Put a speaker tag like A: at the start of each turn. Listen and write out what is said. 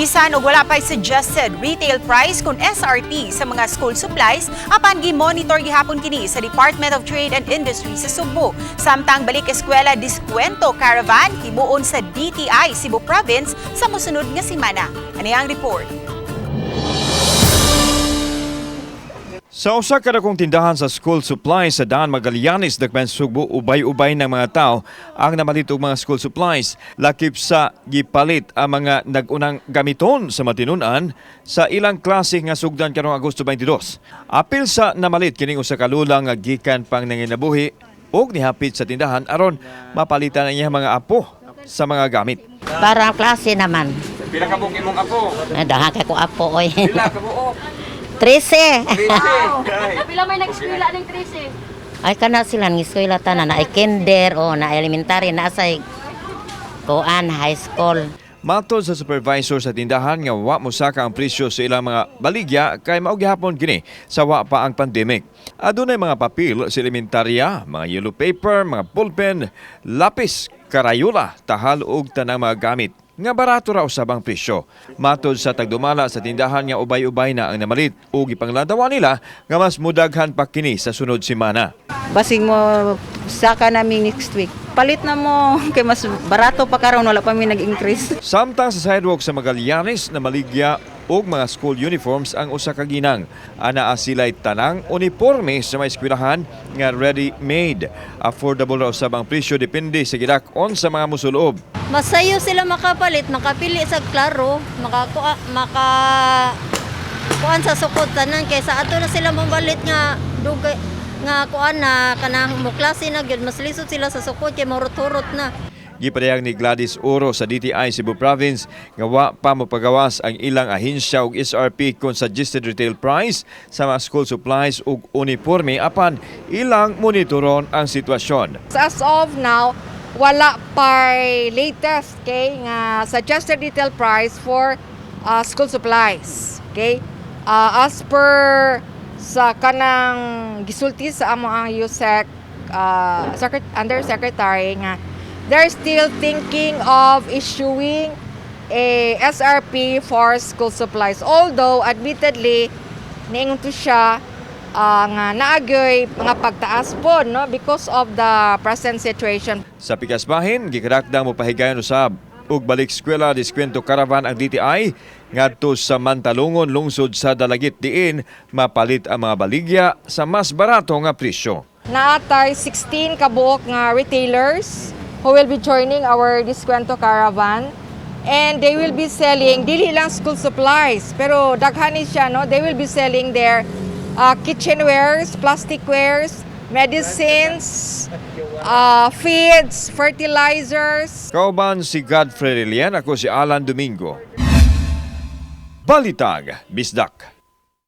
A: Bisan og wala pa'y suggested retail price kung SRP sa mga school supplies, apan gi-monitor gihapon kini sa Department of Trade and Industry sa Sugbo. Samtang balik eskwela diskwento caravan himuon sa DTI Cebu Province sa mosunod nga semana. Ani ang report.
B: Sa usa ka dakong tindahan sa school supplies sa Daan Magallanes, Dakbayan Sugbo, ubay-ubay ng mga tao ang namalit og mga school supplies. Lakip sa gipalit ang mga nag-unang gamiton sa matinunan sa ilang klase nga sugdan karong Agosto 22. Apil sa namalit kining usa ka lula nga gikan pang nanginabuhi ug nihapit sa tindahan aron mapalitan ang iyang mga apo sa mga gamit.
C: Para ang klase naman.
D: Pila ka buok imong apo?
C: Ay, daghan kay ko apo oy.
D: Pila ka buok?
C: 13.
E: Pila may nag-eskwela ning 13?
C: Ay, kana sila ng eskwela tanan na kinder o na elementary na sa kuan high school.
B: Matod sa supervisor sa tindahan nga wa mosaka ang presyo sa ilang mga baligya kay mao gihapon kini sa wa pa ang pandemic. Adunay mga papel sa elementarya, mga yellow paper, mga ballpen, lapis, karayula, tahal ug tanang mga gamit nga barato ra usab ang presyo. Matod sa tagdumala sa tindahan nga ubay-ubay na ang namalit ug gipanglantawan nila nga mas mudaghan pa kini sa sunod semana.
F: Basig mo saka namin next week. Palit na mo kay mas barato pa karon, wala pa mi nag-increase.
B: Samtang sa sidewalk sa Magallanes na maligya og mga school uniforms ang usa ka ginang. Anaa sila'y tanang uniforme sa mga eskwelahan nga ready-made. Affordable ra usab ang presyo, depende sa gidak-on sa mga musulob.
G: Masayo sila makapalit, makapili sa klaro, makakuha, maka kuan sa sukod tanan kaysa ato na sila mabalit nga dugay nga kuan na kanang mo klase na gyud, mas lisod sila sa sukod kay mahurot-hurot na.
B: Gipadayag ni Gladys Oro sa DTI Cebu Province nga wa pa mopagawas ang ilang ahensya og SRP kung suggested retail price sa mga school supplies ug uniforme, apan ilang monitoron ang sitwasyon.
H: As of now, wala pa latest, okay, nga suggested retail price for school supplies. Okay? As per sa kanang gisulti sa amo ang USEC undersecretary nga they're still thinking of issuing a SRP for school supplies. Although admittedly, niingon to siya nga naagyoy mga pagtaas po, no, because of the present situation.
B: Sa pikas bahin, gikarakdang mopahigayon usab ug balik eskwela diskwento caravan ang DTI ngadto sa Mantalongon, lungsod sa Dalagit, diin mapalit ang mga baligya sa mas barato nga presyo.
H: Naatay 16 kabuok nga retailers who will be joining our diskwento caravan and they will be selling dili lang school supplies pero daghan ni siya, no, they will be selling their kitchenwares, plasticwares, medicines, feeds, fertilizers.
B: Kauban si Godfrey Relian, ako si Alan Domingo. Balitag, Bisdak.